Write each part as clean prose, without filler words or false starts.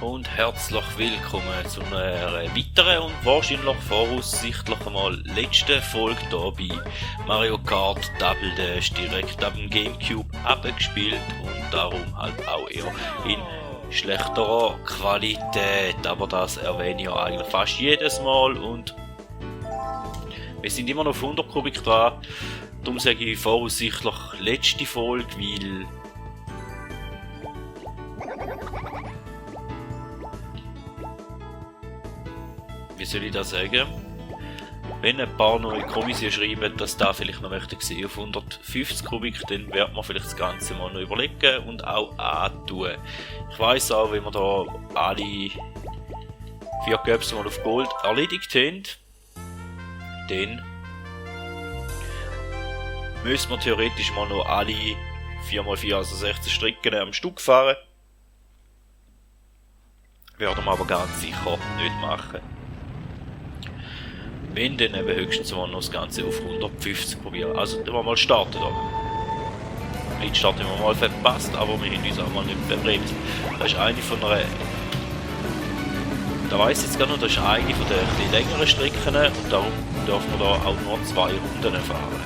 und herzlich willkommen zu einer weiteren und wahrscheinlich voraussichtlich mal letzten Folge hier bei Mario Kart Double Dash direkt ab dem Gamecube abgespielt und darum halt auch eher in schlechterer Qualität, aber das erwähne ich ja eigentlich fast jedes Mal und wir sind immer noch auf 100 Kubik dran, darum sage ich voraussichtlich letzte Folge, weil wie soll ich das sagen? Wenn ein paar neue Kommis schreiben, dass da vielleicht noch möchte sehen auf 150 Kubik, dann wird man vielleicht das Ganze mal noch überlegen und auch antun. Ich weiss auch, wenn wir da alle 4 Cups mal auf Gold erledigt haben, dann müssen wir theoretisch mal noch alle 4x4, also 16 Strecken am Stück fahren. Werden wir aber ganz sicher nicht machen. Wenn dann eben höchstens mal noch das Ganze auf 150 probieren. Also, dann wir mal starten da. Den Start haben wir mal verpasst, aber wir haben uns auch mal nicht verbremst. Das ist eine von einer... Da weiss ich jetzt gar nicht, das ist eine von den längeren Strecken und darum dürfen wir da auch nur 2 Runden fahren.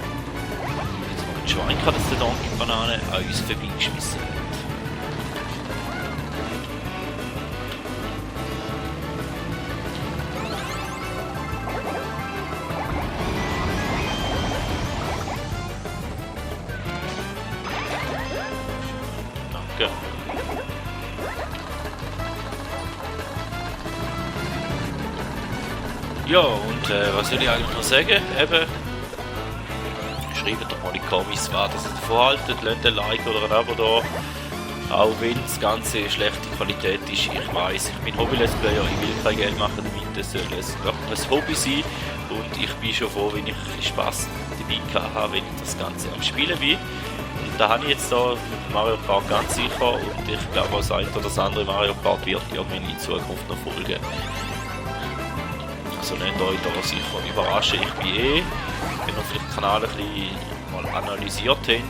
Jetzt mal ein Schwein kann, dass der Donkey Banane an uns vorbeigeschmissen hat. Ja, und was soll ich eigentlich noch sagen? Eben, schreibt doch mal in die Kommis, was ihr davon haltet, lasst ein Like oder ein Abo da. Auch wenn das Ganze schlechte Qualität ist, ich weiss, ich bin Hobby-Let's Player, ich will kein Geld machen damit, das soll ein Hobby sein. Und ich bin schon froh, wenn ich ein bisschen Spass dabei habe, wenn ich das Ganze am Spielen bin. Und da habe ich jetzt da mit Mario Kart ganz sicher und ich glaube, das eine oder das andere Mario Kart wird irgendwann in Zukunft noch folgen. Also lasst euch da sicher überraschen. Ich bin wenn ihr vielleicht den Kanal ein bisschen mal analysiert habt, bin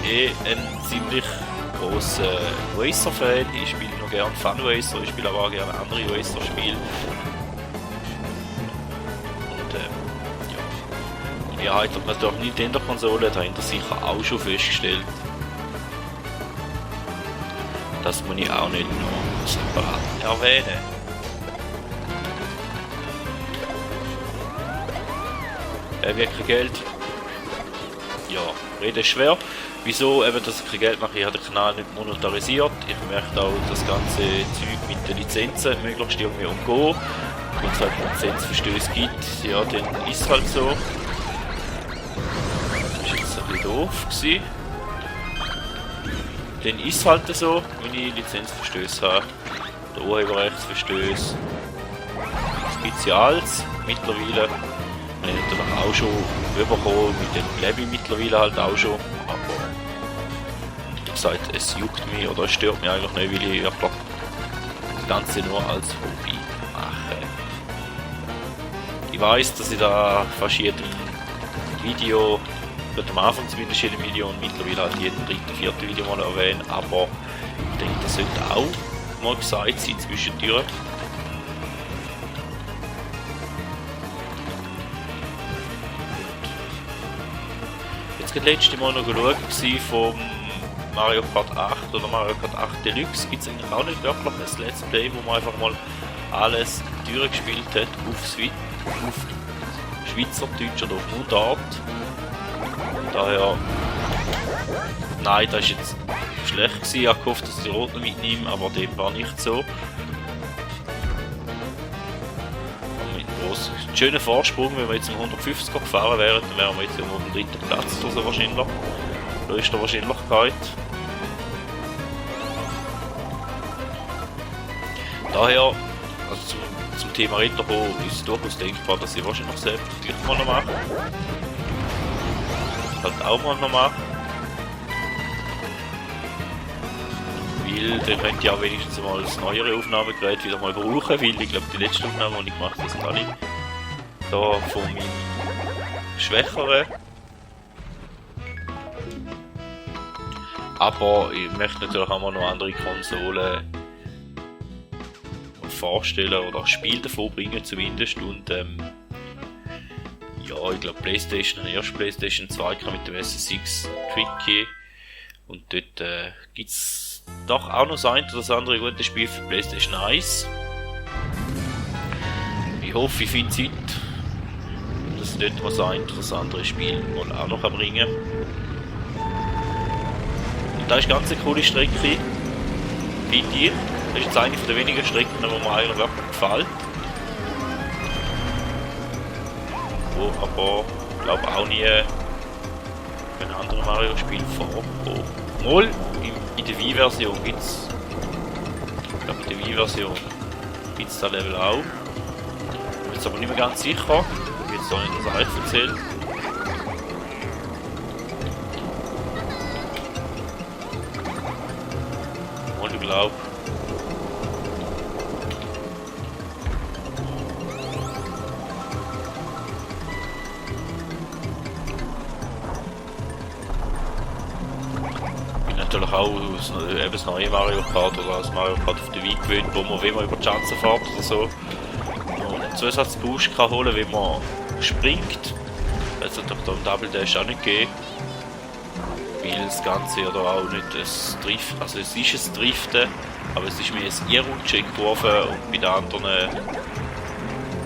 ich ein ziemlich grosser Racer-Fan. Ich spiele noch gerne Fun Racer, ich spiele aber auch gerne andere Racer-Spiele. Und ja. Ihr habt natürlich Nintendo-Konsole, da habt ihr sicher auch schon festgestellt. Das muss ich auch nicht noch separat erwähnen. Wirklich Geld. Ja, rede ist schwer. Wieso eben, dass ich kein Geld mache? Ich habe den Kanal nicht monetarisiert. Ich möchte auch das ganze Zeug mit den Lizenzen möglichst irgendwie umgehen. Wenn es halt Lizenzverstöße gibt, ja, dann ist es halt so. Das war jetzt ein bisschen doof gewesen. Dann ist es halt so, wenn ich Lizenzverstöße habe. Der Urheberrechtsverstöße. Spezials mittlerweile. Ich habe natürlich auch schon bekommen, mit dem Level mittlerweile halt auch schon, aber wie gesagt, es juckt mich oder es stört mich eigentlich nicht, weil ich wirklich das Ganze nur als Hobby mache. Ich weiss, dass ich da fast jedem Video, am Anfang zumindest jedem Video und mittlerweile halt jeden 3., 4. Video mal erwähne, aber ich denke, das sollte auch mal gesagt sein zwischendurch. Das letzte Mal noch geschaut vom Mario Kart 8 oder Mario Kart 8 Deluxe. Gibt es eigentlich auch nicht wirklich ein Let's Play, wo man einfach mal alles durchgespielt hat auf Schweizerdeutsch oder auf Mundart. Daher, nein, das war jetzt schlecht gewesen. Ich habe gehofft, dass ich die Rot noch mitnehme, aber dem war nicht so. Einen schönen Vorsprung, wenn wir jetzt um 150 gefahren wären, dann wären wir jetzt auf dem 3. Platz oder so wahrscheinlich. Größter Wahrscheinlichkeit. Daher, also zum Thema Retro ist es durchaus denkbar, dass ich wahrscheinlich selbst gleich mal noch mache. Halt auch mal noch mache. Weil dann könnt ihr auch wenigstens mal das neuere Aufnahmegerät wieder mal brauchen, weil ich glaube die letzten Aufnahmen, die ich gemacht habe, sind alle da von meinem schwächeren. Aber ich möchte natürlich auch mal noch andere Konsolen vorstellen oder Spiele davon bringen zumindest. Und ja, ich glaube PlayStation, erst PlayStation 2 mit dem SSX Tricky. Und dort gibt es doch auch noch das ein oder das andere gute Spiel für PlayStation 1. Ich hoffe, ich finde Zeit, dass ich dort mal ein oder das andere Spiel mal auch noch bringen kann. Und das ist ganz eine coole Strecke, finde ich. Das ist jetzt eine der wenigen Strecken, die mir eigentlich wirklich gefällt. Wo aber, ich glaube, auch nie ein anderes Mario-Spiel vorkommt. Mal in der Wii-Version gibt es. Ich glaube, in der Wii-Version gibt es das Level auch. Ich bin jetzt aber nicht mehr ganz sicher. Ich will jetzt auch nicht das alles erzählen. Und ich glaube. Natürlich auch eben das neue Mario Kart oder das Mario Kart auf der Wii gewöhnt, wo man, wenn man über die Schanze fährt oder so, einen Zusatzboost kann holen, wenn man springt. Das hat doch da im Double Dash auch nicht gegeben. Weil das Ganze oder auch nicht ein Drift, also es ist ein Driften, aber es ist mehr ein Einrutschen in Kurven und bei den anderen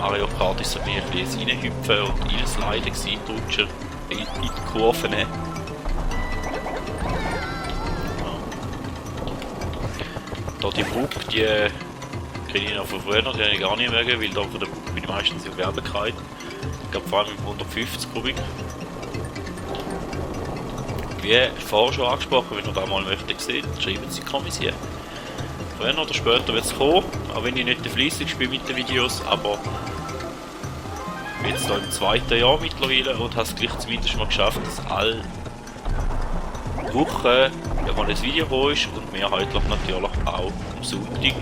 Mario Kart ist es mehr ein bisschen Reinhüpfen und Reinsliden, Reinrutschen in die Kurven. Da die Brücke, die kenne ich noch von früher, die habe ich gar nicht mögen, weil da bin ich meistens in Werbekreid. Ich glaube vor allem mit 150 Kubik. Wie vorher schon angesprochen, wenn ihr da mal möchtet sehen, schreiben Sie kommentieren. Früher oder später wird es kommen, auch wenn ich nicht fleissig spiele mit den Videos, aber ich bin jetzt da im 2. Jahr mittlerweile und habe es gleich zumindest mal geschafft, dass alle Woche ja mal ein Video ist und mehrheitlich natürlich auch am Sonntag.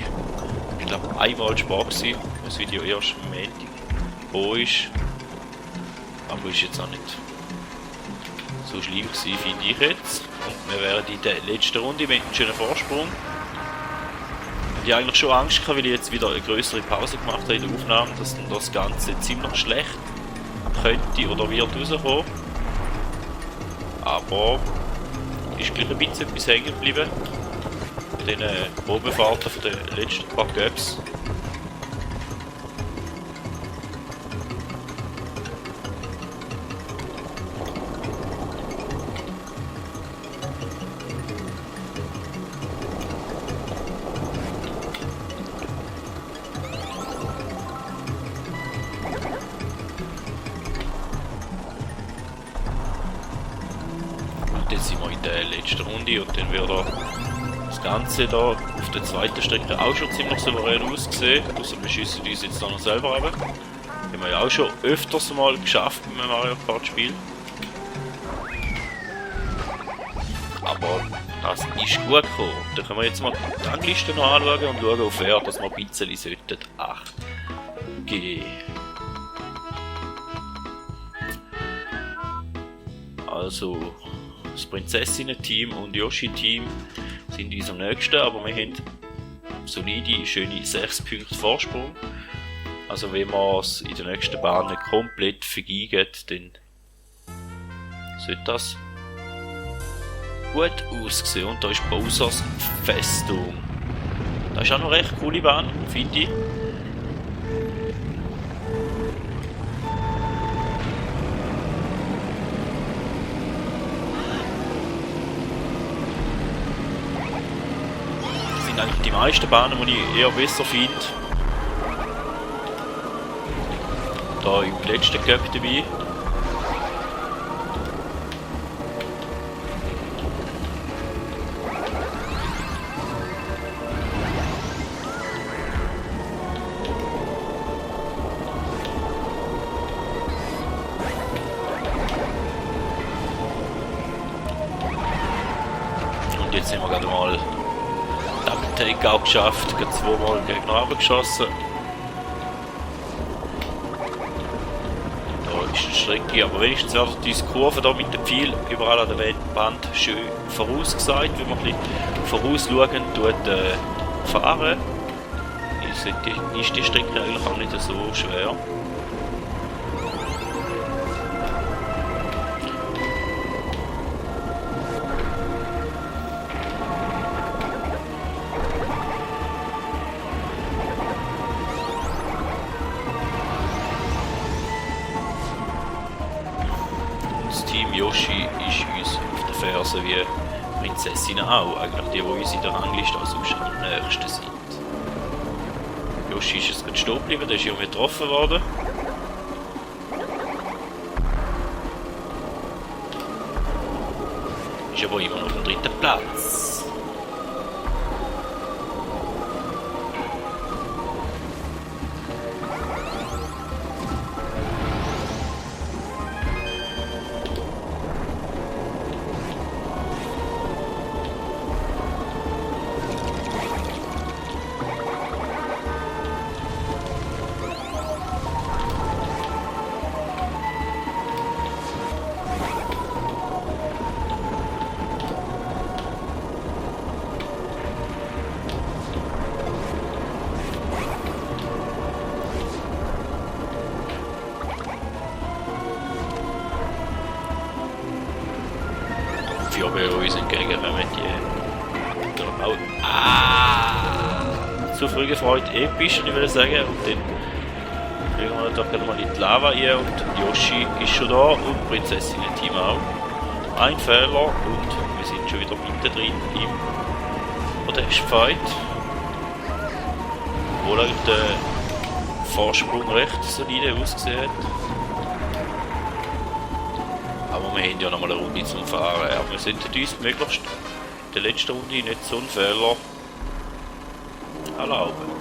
Ich glaube einmal Spaß gewesen, das Video erst am Montag ist. Aber ist jetzt auch nicht so schlimm gewesen, finde ich jetzt. Und wir wären in der letzten Runde mit einem schönen Vorsprung. Und ich habe eigentlich schon Angst gehabt, weil ich jetzt wieder eine größere Pause gemacht habe in der Aufnahme, dass dann das Ganze ziemlich schlecht könnte oder wird rauskommen. Aber ist gleich ein bisschen etwas hängen geblieben bei den Probefahrten von den letzten paar Cups. Jetzt sind wir in der letzten Runde und dann wird das Ganze da auf der zweiten Strecke auch schon ziemlich souverän ausgesehen. Außer wir schiessen uns jetzt da noch selber runter. Haben wir ja auch schon öfters mal geschafft mit einem Mario Kart Spiel. Aber das ist gut gekommen. Da können wir jetzt mal die Rangliste noch anschauen und schauen auf wer, dass wir ein bisschen sollten achten. Also das Prinzessinnen-Team und Yoshi-Team sind uns am nächsten, aber wir haben solide, schöne 6 Punkte Vorsprung. Also wenn wir es in den nächsten Bahnen komplett vergeigen, dann sollte das gut aussehen. Und da ist Bowser's Festung. Das ist auch noch recht coole Bahn, finde ich. Eigentlich die meisten Bahnen, die ich eher besser finde. Da im letzten Cup dabei. Und jetzt sind wir gerade mal Take auch geschafft, gerade zweimal den Gegner abgeschossen. Da ist die Strecke, aber wenigstens werden diese Kurven hier mit dem Pfeil überall an der Wand schön vorausgesagt, wenn man ein bisschen vorausschauen tut fahren. Ist die Strecke eigentlich auch nicht so schwer. Das Team Yoshi ist uns auf der Ferse wie Prinzessinnen auch, eigentlich die uns in der Rangliste als am nächsten sind. Yoshi ist jetzt gerade stehen geblieben, der ist irgendwie getroffen worden. Ist aber immer noch auf dem 3. Platz. Bei uns entgegenkommen die auch zu früh gefreut, episch, ich würde sagen, und dann fliegen wir doch gerade mal in die Lava rein und Yoshi ist schon da und Prinzessinnen-Team auch. Ein Fehler und wir sind schon wieder mittendrin im Podestfight. Obwohl eigentlich der Vorsprung recht solide ausgesehen hat. Aber wir haben ja noch mal eine Runde zum Fahren. Aber wir sollten uns möglichst in der letzten Runde nicht so einen Fehler erlauben.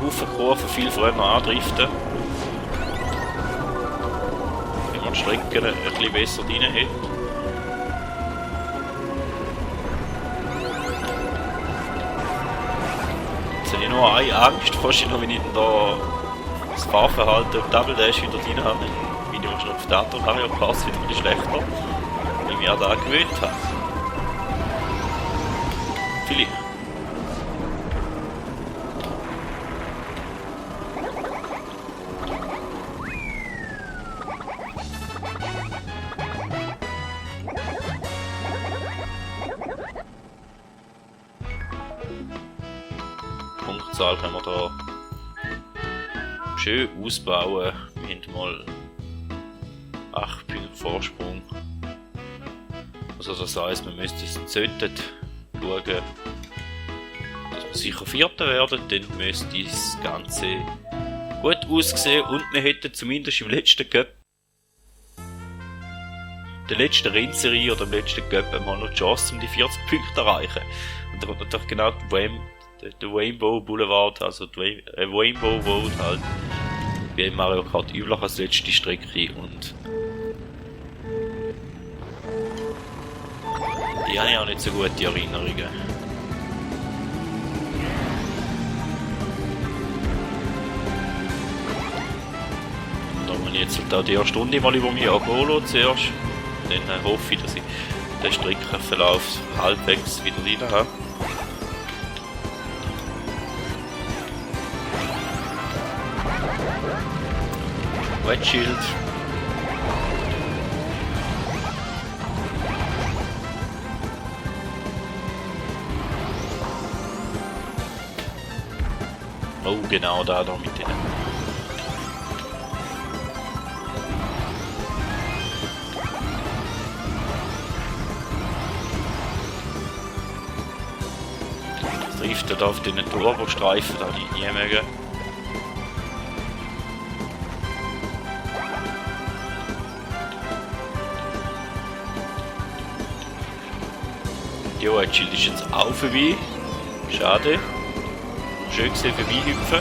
Haufen Kurven viel früher andriften. Wenn man die Strecken ein bisschen besser rein hat. Jetzt habe ich nur eine Angst, fast noch, wenn ich da das Fahrverhalten auf Double Dash wieder rein habe, dann bin ich wahrscheinlich auf der anderen Mario Pass wieder ein bisschen schlechter, weil ich mich an das gewöhnt habe. Vielleicht. Punktzahl können wir da schön ausbauen. Wir haben mal 8 Punkte Vorsprung. Also das heisst, wir sollten schauen, dass wir sicher Vierter werden, dann müsste das Ganze gut aussehen und wir hätten zumindest im letzten Cup, der letzten Rennserie oder im letzten Cup einmal noch die Chance, um die 40 Punkte zu erreichen. Und da kommt natürlich genau der Rainbow Boulevard, also die Rainbow Road halt, wie in Mario Kart üblich als letzte Strecke, und die habe ich auch nicht so gute Erinnerungen. Da muss ich jetzt halt auch die erste Runde mal über mich angehen zuerst, dann hoffe ich, dass ich den Streckenverlauf halbwegs wieder rein habe. Windshield. Oh, genau da mit denen. Driften da auf den Turbostreifen, da habe ich nie mögen. Ja, das Schild ist jetzt auch vorbei. Schade. Schön gesehen vorbeihüpfen.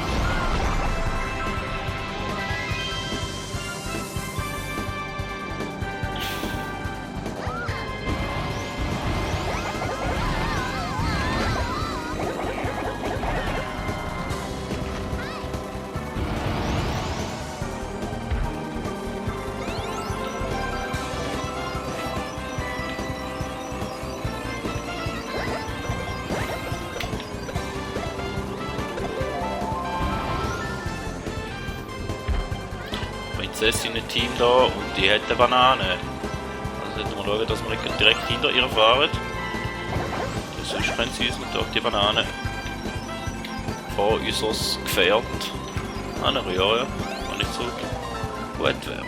Prinzessinnen-Team da und die hat eine Banane. Also sollten wir schauen, dass wir nicht direkt hinter ihr fahren. Sonst können sie uns natürlich die Banane vor unser Gefährt anrühren, was nicht so gut wäre.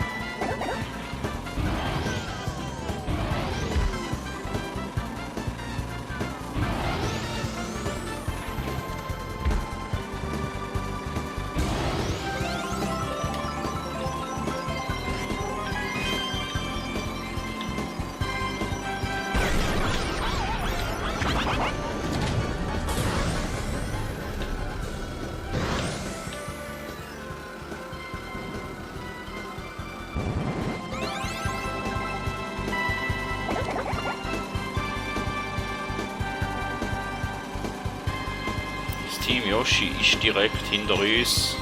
Team Yoshi ist direkt hinter uns.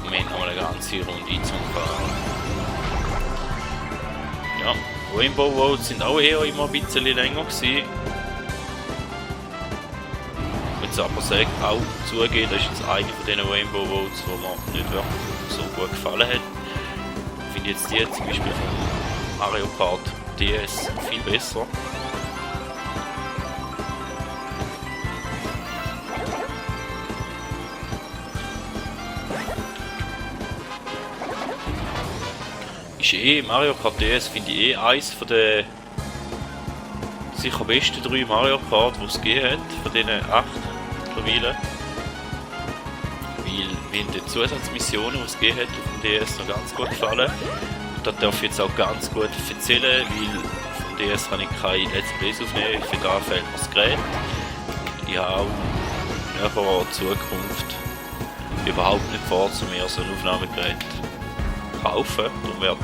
Und wir haben noch eine ganze Runde zum Fahren. Ja, Rainbow Roads sind auch eher immer ein bisschen länger gewesen. Ich muss aber sagen, auch zugeben, das ist jetzt eine von diesen Rainbow Roads, die mir nicht wirklich so gut gefallen hat. Ich finde jetzt die zum Beispiel von Mario Kart DS viel besser. Mario Kart DS finde ich eins von den sicher besten 3 Mario Kart, die es gegeben hat, von diesen 8 mittlerweile. Weil mir die Zusatzmissionen, die es gegeben hat, auf dem DS noch ganz gut gefallen. Und das darf ich jetzt auch ganz gut erzählen, weil auf dem DS kann ich keine Let's Plays aufnehmen, für da fehlt mir das Gerät. Und ich habe auch in näherer Zukunft überhaupt nicht vor, zu mir so ein Aufnahmegerät kaufen. Darum wird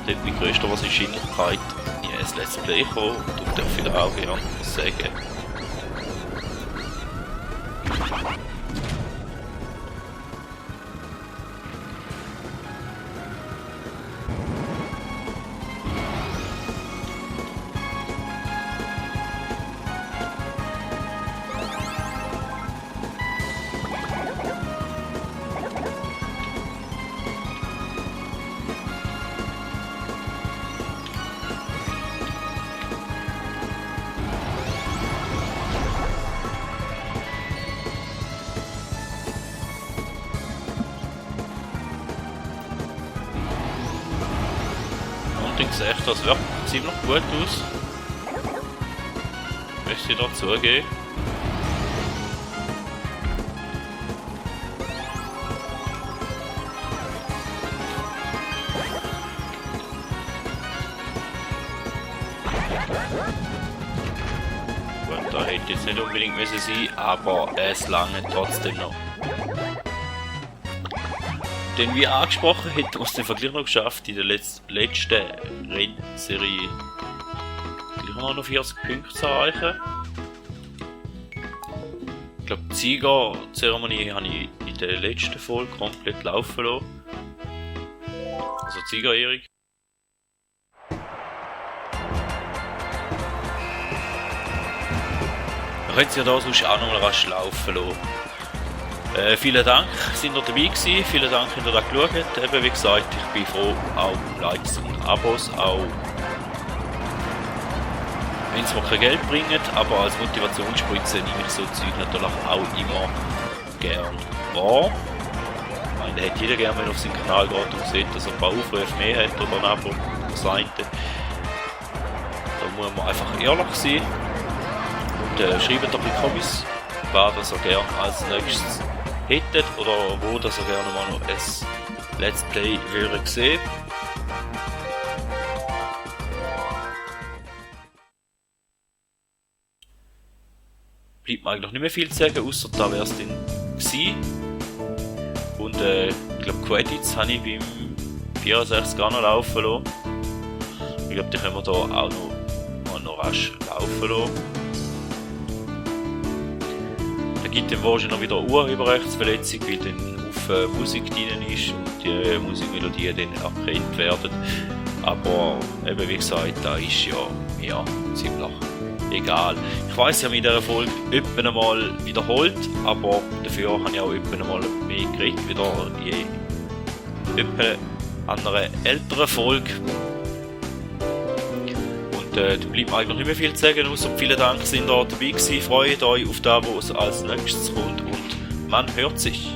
dort mit größter Wahrscheinlichkeit in ein Let's Play kommen und ich darf ich auch gerne was sagen. Ich sehe, das wird ziemlich gut aus. Möchte ich dazugeben. Gut, da hätte jetzt nicht unbedingt müssen sein, aber es lange trotzdem noch. Den wie angesprochen, hätten wir es den Vergleich noch geschafft in der letzten Rennserie gleich mal noch 40 Punkte zu erreichen. Ich glaube, die Siegerzeremonie habe ich in der letzten Folge komplett laufen lassen. Also die Siegerehrung. Man könnte ja da sonst auch noch mal rasch laufen lassen. Vielen Dank, sind ihr dabei gewesen, vielen Dank, dass ihr da geschaut habt. Eben, wie gesagt, ich bin froh, auch Likes und Abos, auch wenn es mir kein Geld bringt, aber als Motivationsspritze nehme ich so Zeug natürlich auch immer gern wahr. Ich meine, da hätte jeder gerne, wenn er auf seinen Kanal geht und sieht, dass er ein paar Aufrufe mehr hat oder ein Abo auf der Seite. Da muss man einfach ehrlich sein und schreibt doch in die was ihr so gerne als nächstes hättet oder wo ihr so gerne mal noch ein Let's Play würdet sehen. Bleibt mir eigentlich nicht mehr viel zu sagen, außer da wäre es dann gewesen. Und ich glaube Credits habe ich beim 64 gar noch laufen lassen. Ich glaube, die können wir da auch noch rasch laufen lassen. Da gibt es wahrscheinlich noch wieder Urheberrechtsverletzung, weil dann auf Musik drin ist und die Musikmelodien dann erkannt werden. Aber eben wie gesagt, da ist ja ziemlich egal. Ich weiss, ich habe in dieser Folge etwa einmal wiederholt, aber dafür habe ich auch etwa einmal mehr geredet, wieder etwa an einer älteren Folge. Und da bleibt mir eigentlich nicht mehr viel zu sagen, außer vielen Dank, dass ihr da dabei gewesen. Freut euch auf das, was als nächstes kommt und man hört sich.